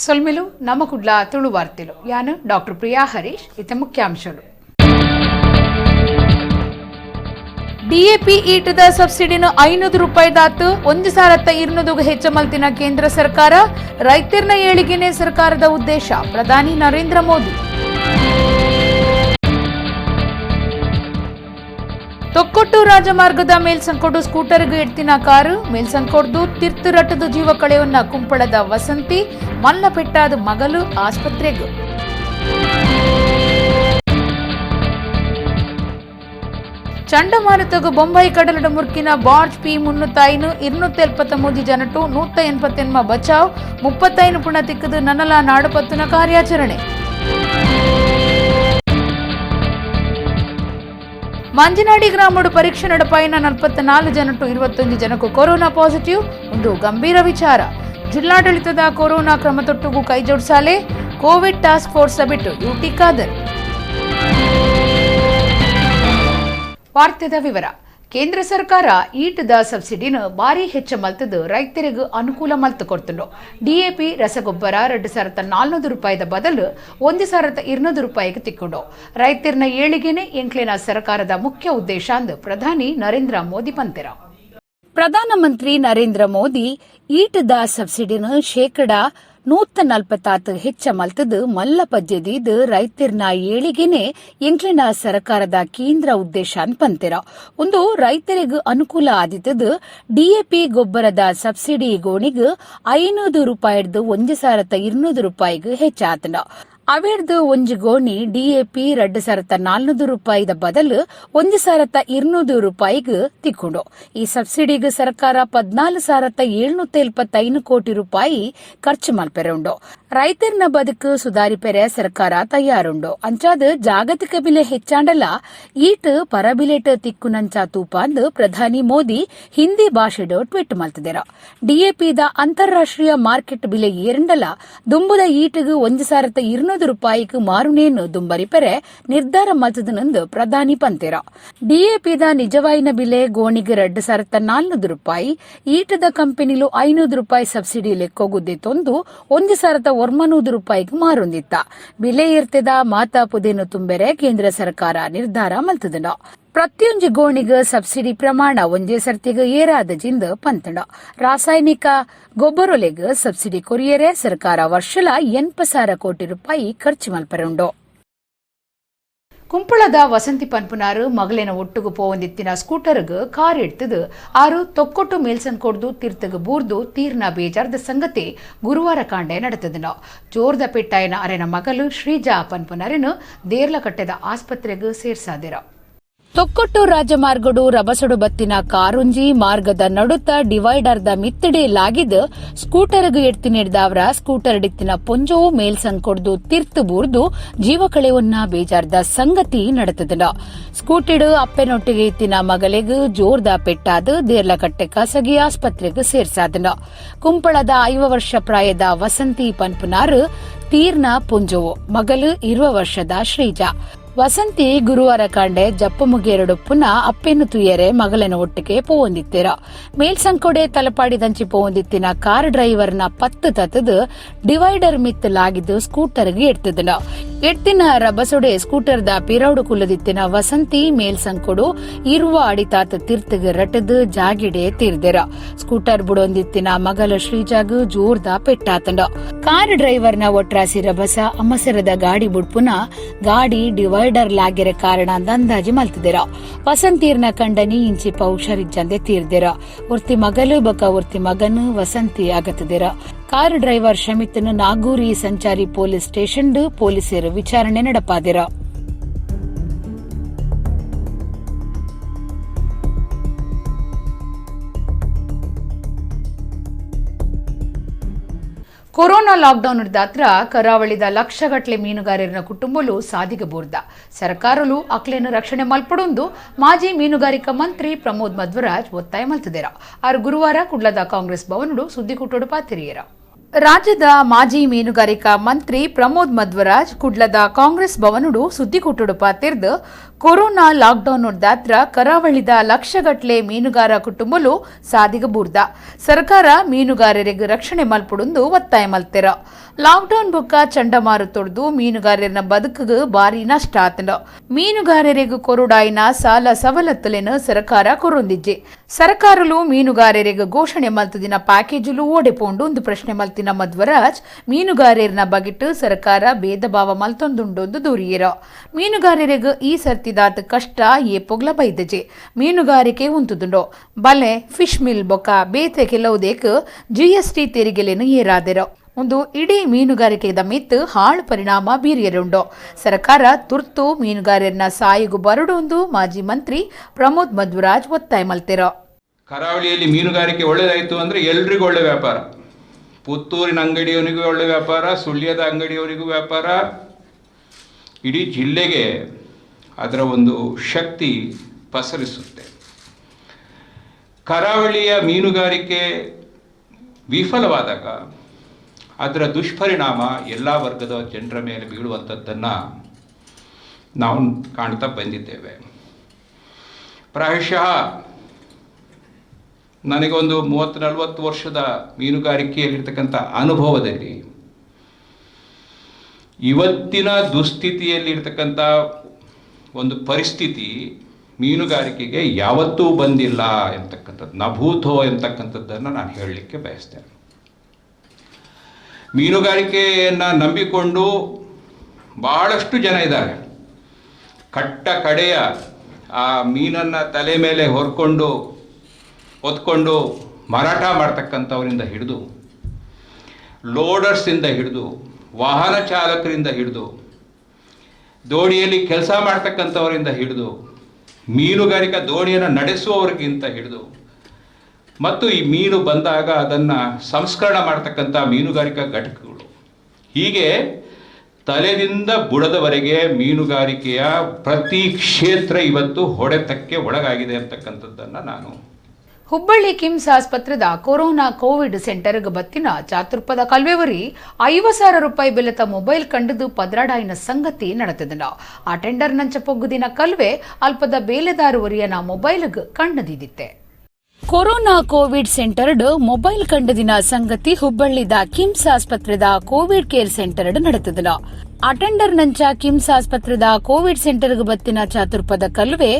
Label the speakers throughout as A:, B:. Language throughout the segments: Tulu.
A: ಸೊಲ್ಮೆಲು ನಮ್ಮ ಕುಡ್ಲ ತುಳು ವಾರ್ತೆಲು. ಯಾನು ಡಾಕ್ಟರ್ ಪ್ರಿಯಾ ಹರೀಶ್. ಇತ ಮುಖ್ಯಾಂಶಗಳು. ಡಿಎಪಿ ಈಟದ ಸಬ್ಸಿಡಿನ 500 ರೂಪಾಯಿ ದಾತು 1200 ಹೆಚ್ಚ ಮಲ್ತಿನ ಕೇಂದ್ರ ಸರ್ಕಾರ. ರೈತರ್ನ ಏಳಿಗೆನೆ ಸರ್ಕಾರದ ಉದ್ದೇಶ, ಪ್ರಧಾನಿ ನರೇಂದ್ರ ಮೋದಿ. ತೊಕ್ಕೊಟ್ಟು ರಾಜಮಾರ್ಗದ ಮೇಲ್ಸಂಕೋಡು ಸ್ಕೂಟರ್ಗೆ ಎಡ್ತಿನ ಕಾರು ಮೇಲ್ಸಂಕೋಡ್ದು ತಿರ್ತು ರಟ್ಟದು ಜೀವ ಕಳೆಯನ್ನ ಕುಂಪಳದ ವಸಂತಿ ಮಲ್ಲ ಪೆಟ್ಟಾದ ಮಗಲು ಆಸ್ಪತ್ರೆಗೆ. ಚಂಡಮಾರುತಗು ಬೊಂಬೈ ಕಡಲಡ ಮುರ್ಕಿನ ಬಾರ್ಜ್ ಪಿ 305 273 ಜನಟು 188 ಬಚಾವ್, 35 ಪುಣ ತಿಕ್ಕದು ನನ್ನಲ ನಾಡುಪತ್ತುನ ಕಾರ್ಯಾಚರಣೆ. ಮಂಜನಾಡಿ ಗ್ರಾಮಡು ಪರೀಕ್ಷೆ ನಡಪಾಯಿನ 44 ಜನಟು 21 ಜನಕ್ಕೂ ಕೊರೋನಾ ಪಾಸಿಟಿವ್ ಒಂದು ಗಂಭೀರ ವಿಚಾರ. ಜಿಲ್ಲಾಡಳಿತದ ಕೊರೋನಾ ಕ್ರಮ ತೊಟ್ಟುಗೂ ಕೈಜೋಡಿಸಾಲೆ Covid task force ಬಿಟ್ಟು ಯುಟಿ ಖಾದರ್. ವಾರ್ತೆದ ವಿವರ. ಕೇಂದ್ರ ಸರ್ಕಾರ ಈಟದ ಸಬ್ಸಿಡಿನ ಭಾರಿ ಹೆಚ್ಚ ಮಲ್ತದು ರೈತರಿಗೂ ಅನುಕೂಲ ಮಲ್ತು ಕೊಡ್ತುಂಡು. ಡಿಎಪಿ ರಸಗೊಬ್ಬರ 2400 ರೂಪಾಯಿದ ಬದಲು 1200 ರೂಪಾಯಿಗೆ ತಿಕ್ಕೊಂಡು ರೈತರನ್ನ ಏಳಿಗೆನೆ ಎಂಕ್ಲಿನ ಸರ್ಕಾರದ ಮುಖ್ಯ ಉದ್ದೇಶ ಅಂದು ಪ್ರಧಾನಿ ನರೇಂದ್ರ ಮೋದಿ ಪಂತೆರ. ಪ್ರಧಾನಮಂತ್ರಿ ನರೇಂದ್ರ ಮೋದಿ ಈಟದ ಸಬ್ಸಿಡಿನ 146% ಹೆಚ್ಚ ಮಲ್ತದು ಮಲ್ಲ ಪಜ್ಜೆದೀದ್ ರೈತರ್ನ ಏಳಿಗೆನೆ ಎಂಕ್ಲಿನ ಸರ್ಕಾರದ ಕೇಂದ್ರ ಉದ್ದೇಶ ಪಂತೆರ. ಒಂದು ರೈತರಿಗೂ ಅನುಕೂಲ ಆದಿತ್ತದು ಡಿಎಪಿ ಗೊಬ್ಬರದ ಸಬ್ಸಿಡಿ ಗೋಣಿಗ್ 500 ರೂಪಾಯಿಡ್ದು 1200 ರೂಪಾಯಿಗೆ ಹೆಚ್ಚಾತನ. ಅವೆಡ್ದು ಒಂಜಿ ಗೋಣಿ ಡಿಎಪಿ 2400 ರೂಪಾಯಿದ ಬದಲು 1200 ರೂಪಾಯಿಗೆ ತಿಕ್ಕೊಂಡು. ಈ ಸಬ್ಸಿಡಿಗೆ ಸರ್ಕಾರ 14,775 ಕೋಟಿ ರೂಪಾಯಿ ಖರ್ಚು ಮಲ್ಪೆರೆ ಉಂಡು. ರೈತರ್ನ ಬದುಕು ಸುಧಾರಿಪೆರೆ ಸರ್ಕಾರ ತಯಾರುಂಡು. ಅಂಚಾದ ಜಾಗತಿಕ ಬೆಲೆ ಹೆಚ್ಚಾಂಡಲ ಈಟ್ ಪರಬಿಲೆಟ್ ತಿಕ್ಕುನಂಚ ತೂಪಾಂದು ಪ್ರಧಾನಿ ಮೋದಿ ಹಿಂದಿ ಭಾಷೆಡ್ ಟ್ವೀಟ್ ಮಲ್ತಿದೆರ. ಡಿಎಪಿದ ಅಂತಾರಾಷ್ಟ್ರೀಯ ಮಾರ್ಕೆಟ್ ಬೆಲೆ ಏರಂಡಲ ದುಂಬುದ ಈಟಿಗೆ 1200 ರೂಪಾಯಿಗೆ ಮಾರುನೇನು ದುಂಬರಿಪೆರೆ ನಿರ್ಧಾರ ಮಲ್ತದನೆಂದು ಪ್ರಧಾನಿ ಪಂತೆರ. ಡಿಎಪಿದ ನಿಜವಾಯಿನ ಬೆಲೆ ಗೋಣಿಗೆ 2400 ರೂಪಾಯಿ, ಈಟದ ಕಂಪನಿಲು 500 ರೂಪಾಯಿ ಸಬ್ಸಿಡಿ ಲೆಕ್ಕೋಗುದ್ದೆ ತೊಂದು 1900 ರೂಪಾಯಿಗೆ ಮಾರೊಂದಿತ್ತ. ಬೆಲೆ ಏರ್ತದ ಮಾತಾ ಪುದೇನು ತುಂಬೆರೆ ಕೇಂದ್ರ ಸರ್ಕಾರ ನಿರ್ಧಾರ ಮಲ್ತದನ. ಪ್ರತಿಯೊಂದು ಗೋಣಿಗೆ ಸಬ್ಸಿಡಿ ಪ್ರಮಾಣ ಒಂದೇ ಸರ್ತಿಗೆ ಏರಾದ ಜಿಂದ ಪಂತಣ. ರಾಸಾಯನಿಕ ಗೊಬ್ಬರೊಲೆಗ್ ಸಬ್ಸಿಡಿ ಕೊರಿಯರೆ ಸರ್ಕಾರ ವರ್ಷಲ 80,000 ಕೋಟಿ ರೂಪಾಯಿ ಖರ್ಚು ಮಲ್ಪರುಂಡು. ಕುಂಪಳದ ವಸಂತಿ ಪನ್ಪುನಾರು ಮಗಲಿನ ಒಟ್ಟುಗು ಪೋವಂದಿತ್ತಿನ ಸ್ಕೂಟರ್ಗ್ ಕಾರ್ ಎಡ್ತದು ಆರು ತೊಕ್ಕೊಟ್ಟು ಮೇಲ್ಸನ್ ಕೊಡ್ದು ತೀರ್ತಗ ಬೂರ್ದು ತೀರ್ನ ಬೇಜಾರ್ದ ಸಂಗತಿ ಗುರುವಾರ ಕಾಂಡೆ ನಡೆತದನು. ಜೋರ್ದ ಪೆಟ್ಟಾಯನ ಅರೆನ ಮಗಲು ಶ್ರೀಜಾ ಪನ್ಪುನಾರನು ದೇರ್ಲಕಟ್ಟೆದ ಆಸ್ಪತ್ರೆಗೆ ಸೇರ್ಸಾದಿರ. ತೊಕ್ಕೊಟ್ಟು ರಾಜಮಾರ್ಗಡು ರಬಸಡು ಬತ್ತಿನ ಕಾರುಂಜಿ ಮಾರ್ಗದ ನಡುತ ಡಿವೈಡರ್ದ ಮಿತ್ತಡೆ ಲಾಗಿದ್ ಸ್ಕೂಟರ್ಗ್ ಎಡ್ತಿನೆಡ್ದವರ ಸ್ಕೂಟರ್ ಡಿತ್ತಿನ ಪೊಂಜೋವು ಮೇಲ್ಸಂಕೊಡ್ದು ತಿರ್ತು ಬೂರ್ದು ಜೀವ ಕಳೆವನ್ನ ಬೇಜಾರ್ದ ಸಂಗತಿ ನಡೆತದನ. ಸ್ಕೂಟಿಡು ಅಪ್ಪೆನೊಟ್ಟಿಗೆ ಇತ್ತಿನ ಮಗಲೆಗ್ ಜೋರ್ದ ಪೆಟ್ಟಾದ ದೇರ್ಲಕಟ್ಟೆ ಖಾಸಗಿ ಆಸ್ಪತ್ರೆಗೆ ಸೇರ್ಸಾದನ. ಕುಂಪಳದ 50 ವರ್ಷ ಪ್ರಾಯದ ವಸಂತಿ ಪನ್ಪುನಾರು ತೀರ್ನ ಪೊಂಜೋವು, ಮಗಲು 20 ವರ್ಷದ ಶ್ರೀಜಾ. ವಸಂತಿ ಗುರುವಾರ ಕಾಂಡೆ ಜಪ್ಪುಮುಗೇರಡು ಪುನಃ ಅಪ್ಪೆನ್ನು ತುಯರೆ ಮಗಲನ ಒಟ್ಟಿಗೆ ಪೋವೊಂದಿತ್ತೀರ. ಮೇಲ್ಸಂಕೊಡೆ ತಲಪಾಡಿದಂಚಿ ಪೋವೊಂದಿತ್ತಿನ ಕಾರ್ ಡ್ರೈವರ್ನ ಪತ್ತು ತತ್ತದು ಡಿವೈಡರ್ ಮಿತ್ ಲಾಗಿದ್ದು ಸ್ಕೂಟರ್ಗೆ ಎಡ್ತದನ. ಎಡ್ತಿನ ರಬಸೊಡೆ ಸ್ಕೂಟರ್ದ ಪಿರೌಡು ಕುಲ್ಲದಿತ್ತಿನ ವಸಂತಿ ಮೇಲ್ಸಂಕೊಡು ಇರುವ ಅಡಿತಾತ ತಿರ್ತಗ ರಟದು ಜಾಗಿಡೆ ತೀರ್ದೆರ. ಸ್ಕೂಟರ್ ಬುಡೊಂದಿತ್ತಿನ ಮಗಲ ಶ್ರೀಜಾಗ್ ಜೋರ್ದ ಪೆಟ್ಟಾತಂಡ. ಕಾರ್ ಡ್ರೈವರ್ನ ಒಟ್ರಾಸಿ ರಬಸ ಅಮಸರದ ಗಾಡಿ ಬುಡ್ಪುನ ಗಾಡಿ ಡಿವೈಡರ್ ಲಾಗಿರ ಕಾರಣ ಅಂದಾಜಿ ಮಲ್ತಿದಿರ. ವಸಂತೀರ್ನ ಕಂಡನಿ ಇಂಚಿಪ ಹುಷಾರಿಜ್ಜಂದೆ ತೀರ್ದಿರ. ಒರ್ತಿ ಮಗಲು ಬಕ ಒರ್ತಿ ಮಗನು ವಸಂತಿ ಆಗತದಿರ. ಕಾರ್ ಡ್ರೈವರ್ ಶಮಿತ್ನ ನಾಗೂರಿ ಸಂಚಾರಿ ಪೊಲೀಸ್ ಸ್ಟೇಷನ್ ಪೊಲೀಸರು ವಿಚಾರಣೆ ನಡೆಪಾದಿರ. ಕೊರೋನಾ ಲಾಕ್ಡೌನ್ ದಾತ್ರ ಕರಾವಳಿದ ಲಕ್ಷಗಟ್ಟಲೆ ಮೀನುಗಾರರ ಕುಟುಂಬಲು ಸಾದಿಗೆ ಬೋರ್ದ. ಸರ್ಕಾರಲು ಅಕ್ಲೇನು ರಕ್ಷಣೆ ಮಲ್ಪಡೊಂದು ಮಾಜಿ ಮೀನುಗಾರಿಕಾ ಮಂತ್ರಿ ಪ್ರಮೋದ್ ಮಧ್ವರಾಜ್ ಒತ್ತಾಯ ಮಲ್ತಿದ್ದೀರ. ಆರು ಗುರುವಾರ ಕುಡ್ಲದ ಕಾಂಗ್ರೆಸ್ ಭವನಡು ಸುದ್ದಿಕೂಟೋಡು ಪಾತಿರಿಯರ. ರಾಜ್ಯದ ಮಾಜಿ ಮೀನುಗಾರಿಕಾ ಮಂತ್ರಿ ಪ್ರಮೋದ್ ಮಧ್ವರಾಜ್ ಕುಡ್ಲದ ಕಾಂಗ್ರೆಸ್ ಭವನಡು ಸುದ್ದಿಕೂಟೋಡು ಪಾತಿರ್ದು Corona lockdown ದಾತ್ರ ಕರಾವಳಿದ ಲಕ್ಷಗಟ್ಲೆ ಮೀನುಗಾರ ಕುಟುಂಬಲು ಸಾದಿಗ ಬೂರ್ದ. ಸರ್ಕಾರ ಮೀನುಗಾರರಿಗೆ ರಕ್ಷಣೆ ಮಲ್ಪುಡುಂದು ಒತ್ತಾಯ ಮಲ್ತೆರ. ಲಾಕ್ಡೌನ್ ಬೊಕ್ಕ ಚಂಡಮಾರುತೊಡ್ದು ಮೀನುಗಾರರ ಬದುಕುಗು ಬಾರಿ ನಷ್ಟ ಆತಂಡ. ಮೀನುಗಾರರಿಗೆ ಕೊರುಡಾಯಿನ ಸಾಲ ಸವಲತ್ತುಲೆನು ಸರ್ಕಾರ ಕೊರೊಂದಿಜ್ಜೆ. ಸರ್ಕಾರಲು ಮೀನುಗಾರರಿಗೆ ಘೋಷಣೆ ಮಲ್ತದಿನ ಪ್ಯಾಕೇಜುಲು ಓಡೆಪೋಂಡು ಒಂದು ಪ್ರಶ್ನೆ ಮಲ್ತಿನ ಮಧ್ವರಾಜ್ ಮೀನುಗಾರರನ ಬಗಿಟ್ಟು ಸರ್ಕಾರ ಭೇದ ಭಾವ ಮಲ್ತೊಂದುಂಡೊಂದು ದೂರಿಯರ. ಮೀನುಗಾರರಿಗೆ ಈ ಸರ್ತಿದಾತ ಕಷ್ಟ ಏಪೊಗ್ಲ ಬೈದಜೆ. ಮೀನುಗಾರಿಕೆ ಉಂತುದುಂಡು. ಬಲೆ ಫಿಶ್ ಮಿಲ್ ಬೊಕ್ಕ ಬೇತೆ ಕೆಲವುದೇಕ್ ಜಿಎಸ್ಟಿ ತೆರಿಗೆಲೇನು ಏರಾದೆರೋ. ಒಂದು ಇಡೀ ಮೀನುಗಾರಿಕೆದ ಮಿತ್ ಹಾಳು ಪರಿಣಾಮ ಬೀರಿಯರುಂಡು. ಸರ್ಕಾರ ತುರ್ತು ಮೀನುಗಾರರನ್ನ ಸಾಯಿಗು ಬರಡೊಂದು ಮಾಜಿ ಮಂತ್ರಿ ಪ್ರಮೋದ್ ಮಧ್ವರಾಜ್ ಒತ್ತಾಯ ಮಲ್ತೆರೋ.
B: ಕರಾವಳಿಯಲ್ಲಿ ಮೀನುಗಾರಿಕೆ ಒಳ್ಳೆಯದಾಯಿತು ಅಂದರೆ ಎಲ್ರಿಗೂ ಒಳ್ಳೆ ವ್ಯಾಪಾರ. ಪುತ್ತೂರಿನ ಅಂಗಡಿಯವನಿಗೂ ಒಳ್ಳೆ ವ್ಯಾಪಾರ, ಸುಳ್ಯದ ಅಂಗಡಿಯವರಿಗೂ ವ್ಯಾಪಾರ, ಇಡೀ ಜಿಲ್ಲೆಗೆ ಅದರ ಒಂದು ಶಕ್ತಿ ಪಸರಿಸುತ್ತೆ. ಕರಾವಳಿಯ ಮೀನುಗಾರಿಕೆ ವಿಫಲವಾದಾಗ ಅದರ ದುಷ್ಪರಿಣಾಮ ಎಲ್ಲ ವರ್ಗದ ಜನರ ಮೇಲೆ ಬೀಳುವಂಥದ್ದನ್ನು ನಾವು ಕಾಣ್ತಾ ಬಂದಿದ್ದೇವೆ. ಪ್ರಾಯಶಃ ನನಗೊಂದು 30-40 ವರ್ಷದ ಮೀನುಗಾರಿಕೆಯಲ್ಲಿರ್ತಕ್ಕಂಥ ಅನುಭವದಲ್ಲಿ ಇವತ್ತಿನ ದುಸ್ಥಿತಿಯಲ್ಲಿರ್ತಕ್ಕಂಥ ಒಂದು ಪರಿಸ್ಥಿತಿ ಮೀನುಗಾರಿಕೆಗೆ ಯಾವತ್ತೂ ಬಂದಿಲ್ಲ ಎಂತಕ್ಕಂಥದ್ದು, ನಭೂತೋ ಎಂತಕ್ಕಂಥದ್ದನ್ನು ನಾನು ಹೇಳಲಿಕ್ಕೆ ಬಯಸ್ತೇನೆ. ಮೀನುಗಾರಿಕೆಯನ್ನು ನಂಬಿಕೊಂಡು ಭಾಳಷ್ಟು ಜನ ಇದ್ದಾರೆ. ಕಟ್ಟ ಕಡೆಯ ಆ ಮೀನನ್ನು ತಲೆ ಮೇಲೆ ಹೊತ್ಕೊಂಡು ಮಾರಾಟ ಮಾಡ್ತಕ್ಕಂಥವರಿಂದ ಹಿಡಿದು, ಲೋಡರ್ಸಿಂದ ಹಿಡಿದು, ವಾಹನ ಚಾಲಕರಿಂದ ಹಿಡಿದು, ದೋಣಿಯಲ್ಲಿ ಕೆಲಸ ಮಾಡ್ತಕ್ಕಂಥವರಿಂದ ಹಿಡಿದು, ಮೀನುಗಾರಿಕಾ ದೋಣಿಯನ್ನು ನಡೆಸುವವರಿಗಿಂತ ಹಿಡಿದು, ಮತ್ತು ಈ ಮೀನು ಬಂದಾಗ ಅದನ್ನು ಸಂಸ್ಕರಣ ಮಾಡ್ತಕ್ಕಂಥ ಮೀನುಗಾರಿಕಾ ಘಟಕಗಳು, ಹೀಗೆ ತಲೆದಿಂದ ಬುಡದವರೆಗೆ ಮೀನುಗಾರಿಕೆಯ ಪ್ರತಿ ಕ್ಷೇತ್ರ ಇವತ್ತು ಹೊಡೆತಕ್ಕೆ ಒಳಗಾಗಿದೆ ಅಂತಕ್ಕಂಥದ್ದನ್ನು ನಾನು.
A: ಹುಬ್ಬಳ್ಳಿ ಕಿಮ್ಸ್ ಆಸ್ಪತ್ರೆದ ಕೊರೋನಾ ಕೋವಿಡ್ ಸೆಂಟರ್ಗೆ ಬತ್ತಿನ ಚಾತುರ್ಪದ ಕಲ್ವೆವರಿ 50,000 ರೂಪಾಯಿ ಬೆಲೆತ ಮೊಬೈಲ್ ಕಂಡದು ಪದ್ರಾಡಾಯಿನ ಸಂಗತಿ ನಡೆತದನ. ಆ ಟೆಂಡರ್ ನಂಚ ಪೊಗ್ಗುದಿನ ಕಲ್ವೆ ಅಲ್ಪದ ಬೇಲೆದಾರುವರಿಯನ ಮೊಬೈಲ್ಗೆ ಕಂಡದಿದ್ದಿತ್ತೆ. Corona Covid centre mobile ಕಂಡದಿನ ಸಂಗತಿ ಹುಬ್ಬಳ್ಳಿದ ಕಿಮ್ಸ್ ಆಸ್ಪತ್ರೆದ Covid care centre ನಡೆತದನ. Attender ನಂಚ ಕಿಮ್ಸ್ ಆಸ್ಪತ್ರೆದ ಕೋವಿಡ್ ಸೆಂಟರ್ಗೆ ಬತ್ತಿನ ಚಾತುರ್ಪದ ಕಲ್ವೆ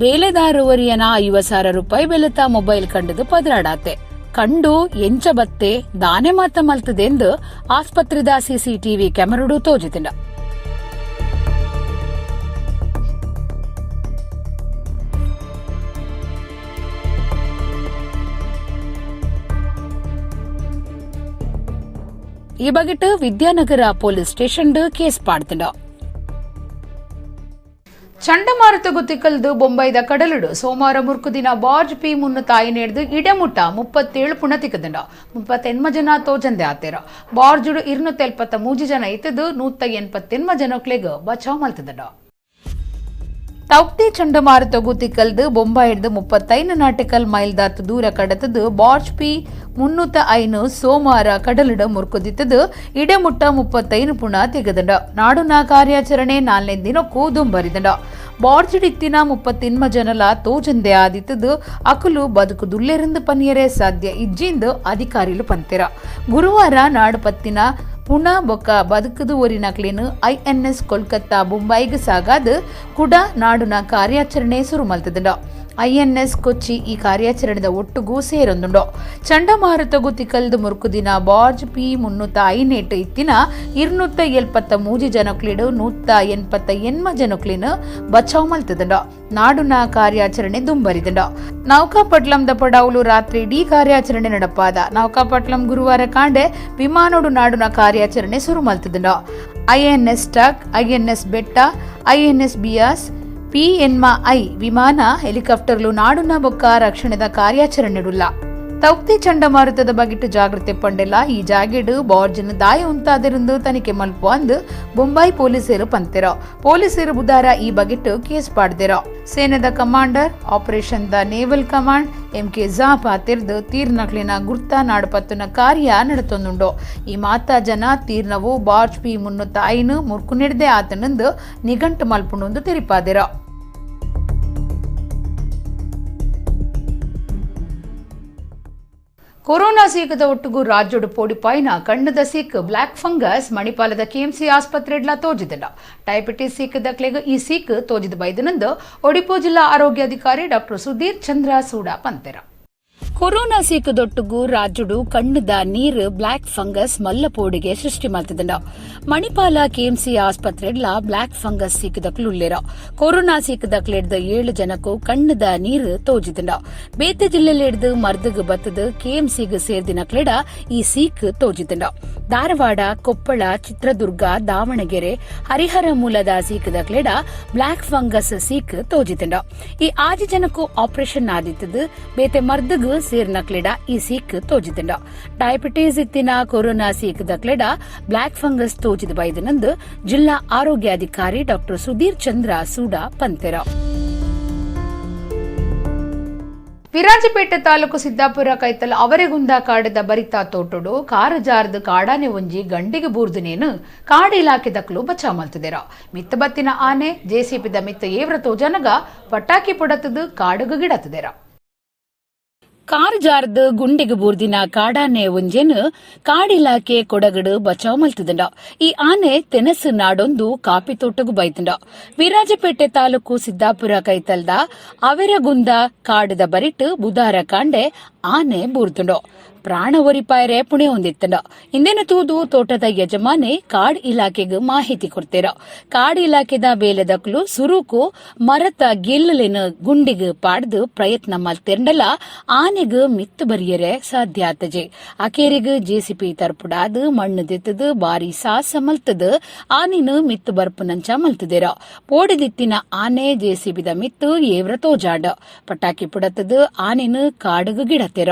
A: ಬೇಲೆದಾರುವರಿಯನ 50,000 ರೂಪಾಯಿ ಬೆಲೆತ ಮೊಬೈಲ್ ಕಂಡದು ಪದರಾಡಾತೆ. ಕಂಡು ಎಂಚ ಬತ್ತೆ ದಾನೆ ಮಾತ ಮಲ್ತದೆಂದು ಆಸ್ಪತ್ರೆದ ಸಿಸಿಟಿವಿ ಕ್ಯಾಮರಾಡು ತೋಜಿತಿನ. ಈ ಬಗೆಟ್ ವಿದ್ಯಾನಗರ police station case ಪಾಡ್ತಿಂಡ. ಚಂಡಮಾರುತ ಗುತ್ತಿಕಲ್ದು ಬೊಂಬೈದ ಕಡಲುಡು ಸೋಮವಾರ ಮುರ್ಕು ದಿನ ಬಾರ್ಜ್ ಪಿ ಮುನ್ನ ತಾಯಿ ನೇಡ್ದು ಇಡಮುಟ್ಟ 37 ಪುಣ ತಿಕ್ಕದಂಡ 38 ಜನ ತೋಜಂದೆ ಆತೇರ. ಬಾರ್ಜುಡು 273 ಜನ ಇತ್ತದು 188 ಜನಕ್ಲೆಗ್ ಬಚಾವ್ ಮಲ್ತದಂಡ. ತೌಕ್ತಿ ಚಂಡಮಾರುತ ಗುತ್ತಿಕಲ್ದು ಬೊಂಬಾಯಿಡ್ದು 35 ನಾಟಿಕಲ್ ಮೈಲ್ ದಾತ್ ದೂರ ಕಡತದು ಬಾರ್ಜ್ ಪಿ 305 ಸೋಮವಾರ ಕಡಲಿಡ ಮುರ್ಕುದಿತ್ತದು ಇಡಮುಟ್ಟ 35 ಪುಣ ತೆಗೆದಂಡ. ನಾಡುನ ಕಾರ್ಯಾಚರಣೆ 4ನೇ ದಿನಕ್ಕೂ ದುಂಬರಿದಂಡ. ಬಾರ್ಜಿಡಿತ್ತಿನ 38 ಜನಲ ತೋಜಂದೆ ಆದಿತ್ತದು ಅಕಲು ಬದುಕು ದುಲ್ಲೆರಂದು ಪನಿಯರೇ ಸಾಧ್ಯ ಇಜ್ಜಿಂದು ಅಧಿಕಾರಿಲು ಪಂತೆರ. ಗುರುವಾರ ನಾಡು ಪತ್ತಿನ ಪುಣ ಬೊಕ್ಕ ಬದುಕುದು ಒರಿನಕ್ಲೇನು ಐಎನ್ಎಸ್ ಕೋಲ್ಕತ್ತಾ ಮುಂಬೈಗೆ ಸಾಗಾದ ಕುಡ ನಾಡುನ ಕಾರ್ಯಾಚರಣೆ ಸುರು ಮಲ್ತದಂಡ. ಐಎನ್ಎಸ್ ಕೊಚ್ಚಿ ಈ ಕಾರ್ಯಾಚರಣೆದ ಒಟ್ಟುಗೂ ಸೇರೊಂದುಂಡು. ಚಂಡಮಾರುತಗು ತಿಕಲ್ದು ಮುರ್ಕುದಿನ ಬಾರ್ಜ್ ಪಿ 305 ಇತ್ತಿನ 273 ಜನಕ್ಲಿಡು 188 ಜನಕ್ಲಿನ ಬಚಾವ್ ಮಲ್ತದಂಡ. ನಾಡುನ ಕಾರ್ಯಾಚರಣೆ ದುಂಬರಿದಂಡ. ನೌಕಾಪಟ್ಲಂದ ಪಡಾವುಲು ರಾತ್ರಿ ಡಿ ಕಾರ್ಯಾಚರಣೆ ನಡಪಾದ. ನೌಕಾಪಟ್ಲಂ ಗುರುವಾರ ಕಾಂಡೆ ವಿಮಾನೋಡು ನಾಡುನ ಕಾರ್ಯಾಚರಣೆ ಸುರು ಮಲ್ತದಂಡ. ಐಎನ್ಎಸ್ ಟಕ್, ಐಎನ್ಎಸ್ ಬೆಟ್ಟ, ಐಎನ್ಎಸ್ ಬಿಯಾಸ್, ಪಿ ಎನ್ಮ I ವಿಮಾನ ಹೆಲಿಕಾಪ್ಟರ್ಲು ನಾಡುನ ಬೊಕ್ಕ ರಕ್ಷಣೆದ ಕಾರ್ಯಾಚರಣೆಡುಲ್ಲ. ತೌಕ್ತಿ ಚಂಡಮಾರುತದ ಬಗಿಟ್ಟು ಜಾಗೃತಿ ಪಂಡೆಲ್ಲ ಈ ಜಾಗೆಡು ಬಾರ್ಜನ್ ದಾಯ ಉಂತಾದಿರಂದು ತನಿಖೆ ಮಲ್ಪು ಅಂದು ಬೊಂಬಾಯಿ ಪೊಲೀಸರು ಪಂತೆರೋ. ಪೊಲೀಸರು ಬುಧಾರ ಈ ಬಗಿಟ್ಟು ಕೇಸ್ ಪಾಡ್ದಿರೋ. ಸೇನೆದ commander operation the naval command MK Jha ಪಾತಿರ್ದು ತೀರ್ನಕ್ಲಿನ ಗುರ್ತ ನಾಡುಪತ್ತುನ ಕಾರ್ಯ ನಡತೊಂದುಂಡು. ಈ ಮಾತಾ ಜನ ತೀರ್ನವು ಬಾರ್ಜ್ ಪಿ 305 ಮುರ್ಕು ನಡೆದೇ ಆತನಂದು ನಿಘಂಟು ಮಲ್ಪುಂಡು ತೆರಿಪಾದಿರೋ. Corona ಸೀಕದ ಒಟ್ಟುಗು ರಾಜ್ಯಡು ಪೋಡಿಪಾಯಿನ ಕಣ್ಣದ ಸೀಕ್ ಬ್ಲಾಕ್ ಫಂಗಸ್ ಮಣಿಪಾಲದ ಕೆಎಂಸಿ ಆಸ್ಪತ್ರೆಡ್ಲ ತೋಜಿದಿಲ್ಲ. ಡಯಾಬಿಟಿಸ್ ಸೀಕದಕ್ಲೆಗ್ ಈ ಸೀಕ್ ತೋಜಿದ ಬೈದನಂದು ಒಡಿಪು ಜಿಲ್ಲಾ ಆರೋಗ್ಯಾಧಿಕಾರಿ ಡಾಕ್ಟರ್ ಸುಧೀರ್ ಚಂದ್ರ ಸೂಡ ಪಂತೆರ. ಕೊರೋನಾ ಸೀಕದೊಟ್ಟುಗು ರಾಜ್ಯಡು ಕಣ್ಣದ ನೀರು ಬ್ಲಾಕ್ ಫಂಗಸ್ ಮಲ್ಲಪೋಡಿಗೆ ಸೃಷ್ಟಿ ಮಲ್ತದಂಡ. ಮಣಿಪಾಲ ಕೆಎಂಸಿ ಆಸ್ಪತ್ರೆಡ್ಲ ಬ್ಲಾಕ್ ಫಂಗಸ್ ಸೀಕದಕ್ಲು ಉಲ್ಲೇರ. ಕೊರೋನಾ ಸೀಕದಕ್ಲೆಡ್ದ 7 ಜನಕ್ಕೂ ಕಣ್ಣದ ನೀರು ತೋಜಿದಂಡ. ಬೇತೆ ಜಿಲ್ಲೆಲೆಡ್ದು ಮರ್ದಗ್ ಬತ್ತದ ಕೆಎಂಸಿಗ್ ಸೇರ್ದಿನಕ್ಲೆಡ ಈ ಸೀಕ್ ತೋಜಿದಂಡ. ಧಾರವಾಡ, ಕೊಪ್ಪಳ, ಚಿತ್ರದುರ್ಗ, ದಾವಣಗೆರೆ, ಹರಿಹರ ಮೂಲದ ಸೀಕದಕ್ಲೆಡ ಬ್ಲಾಕ್ ಫಂಗಸ್ ಸೀಕ್ ತೋಜಿದಂಡ. ಈ 6 ಜನಕ್ಕೂ ಆಪರೇಷನ್ ಆದಿತ್ತದು. ಬೇತೆ ಮರ್ದಗ್ ಸೇರ್ನಕ್ಲೆಡ ಈ ಸೀಕ್ ತೋಜಿದಂಡ. ಡಯಾಬಿಟೀಸ್ ಇತ್ತಿನ ಕೊರೋನಾ ಸೀಕದಕ್ಲೆಡ ಬ್ಲಾಕ್ ಫಂಗಸ್ ತೋಜಿದ ಬೈದನಂದು ಜಿಲ್ಲಾ ಆರೋಗ್ಯಾಧಿಕಾರಿ ಡಾಕ್ಟರ್ ಸುಧೀರ್ ಚಂದ್ರ ಸೂಡಾ ಪಂತೆರ. ವಿರಾಜಪೇಟೆ ತಾಲೂಕು ಸಿದ್ದಾಪುರ ಕೈತಲ್ ಅವರೆಗುಂದ ಕಾಡದ ಬರಿತಾ ತೋಟಡು ಕಾರು ಜಾರ್ದು ಕಾಡಾನೆ ಒಂಜಿ ಗಂಡಿಗೆ ಬೂರ್ದುನೇನು ಕಾಡು ಇಲಾಖೆ ದಕ್ಲು ಬಚಾವ್ ಮಲ್ತದಿರ. ಮಿತ್ತ ಬತ್ತಿನ ಆನೆ ಜೆಸಿಪಿದ ಮಿತ್ತ ಏವ್ರ ತೋಜನಗ ಪಟಾಕಿ ಪೊಡತದು ಕಾಡುಗು ಗಿಡತದಿರ. ಕಾರ್ ಜಾರ್ದು ಗುಂಡಿಗೆ ಬೂರ್ದಿನ ಕಾಡಾನೆ ಒಂಜೇನು ಕಾಡಿಲಾಖೆ ಕೊಡಗಡು ಬಚಾವ್ ಮಲ್ತದಂಡ. ಈ ಆನೆ ತೆನಸು ನಾಡೊಂದು ಕಾಪಿ ತೋಟಗು ಬೈತಂಡ. ವಿರಾಜಪೇಟೆ ತಾಲೂಕು ಸಿದ್ದಾಪುರ ಕೈತಲ್ದ ಅವೆರಗುಂದ ಕಾಡದ ಬರಿಟ್ ಬುಧಾರ ಕಾಂಡೆ ಆನೆ ಬೂರ್ದುಂಡು. ಪ್ರಾಣ ಒರಿಪಾಯರೆ ಪುಣೆ ಹೊಂದಿತ್ತಂಡ. ಇಂದೇನ ತೂದು ತೋಟದ ಯಜಮಾನೆ ಕಾಡ್ ಇಲಾಖೆಗೆ ಮಾಹಿತಿ ಕೊಡ್ತೀರ. ಕಾಡ್ ಇಲಾಖೆದ ಬೇಲೆದಕ್ಲು ಸುರುಕು ಮರತ ಗೆಲ್ಲಲೇನು ಗುಂಡಿಗೆ ಪಾಡ್ದು ಪ್ರಯತ್ನ ಮಲ್ತಿರಂಡಲ ಆನೆಗ್ ಮಿತ್ತು ಬರಿಯರೆ ಸಾಧ್ಯ ಆತಜೆ. ಅಕೇರಿಗ್ ಜೆಸಿಪಿ ತರ್ಪುಡಾದ್ ಮಣ್ಣು ದಿತ್ತದು ಬಾರಿ ಸಾಹಸ ಮಲ್ತದು ಆನೆನು ಮಿತ್ತು ಬರ್ಪುನಂಚ ಮಲ್ತದಿರ. ಪೋಡಿದಿತ್ತಿನ ಆನೆ ಜೆಸಿಬಿದ ಮಿತ್ತು ಏವ್ರ ತೋಜಾಡ ಪಟಾಕಿ ಪುಡತದು ಆನೆನು ಕಾಡುಗು ಗಿಡತಿರ.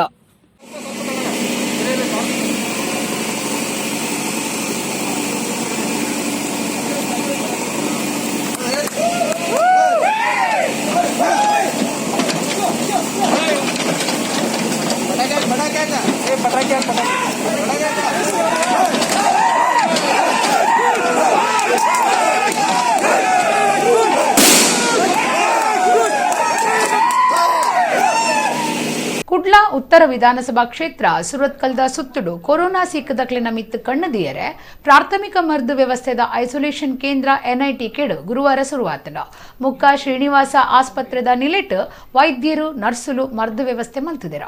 A: ಕುಡ್ಲಾ ಉತ್ತರ ವಿಧಾನಸಭಾ ಕ್ಷೇತ್ರ ಸುರತ್ಕಲ್ದ ಸುತ್ತುಡು ಕೊರೋನಾ ಸೀಕದಕ್ಲಿನ ಮಿತ್ತು ಕಣ್ಣದಿಯರೆ ಪ್ರಾಥಮಿಕ ಮರ್ದು ವ್ಯವಸ್ಥೆದ ಐಸೋಲೇಷನ್ ಕೇಂದ್ರ ಎನ್ಐಟಿ ಕೆಡು ಗುರುವಾರ ಶುರುವಾತನ. ಮುಕ್ಕ ಶ್ರೀನಿವಾಸ ಆಸ್ಪತ್ರೆದ ನಿಲೆಟ್ ವೈದ್ಯರು ನರ್ಸುಲು ಮರ್ದು ವ್ಯವಸ್ಥೆ ಮಲ್ತದಿರ.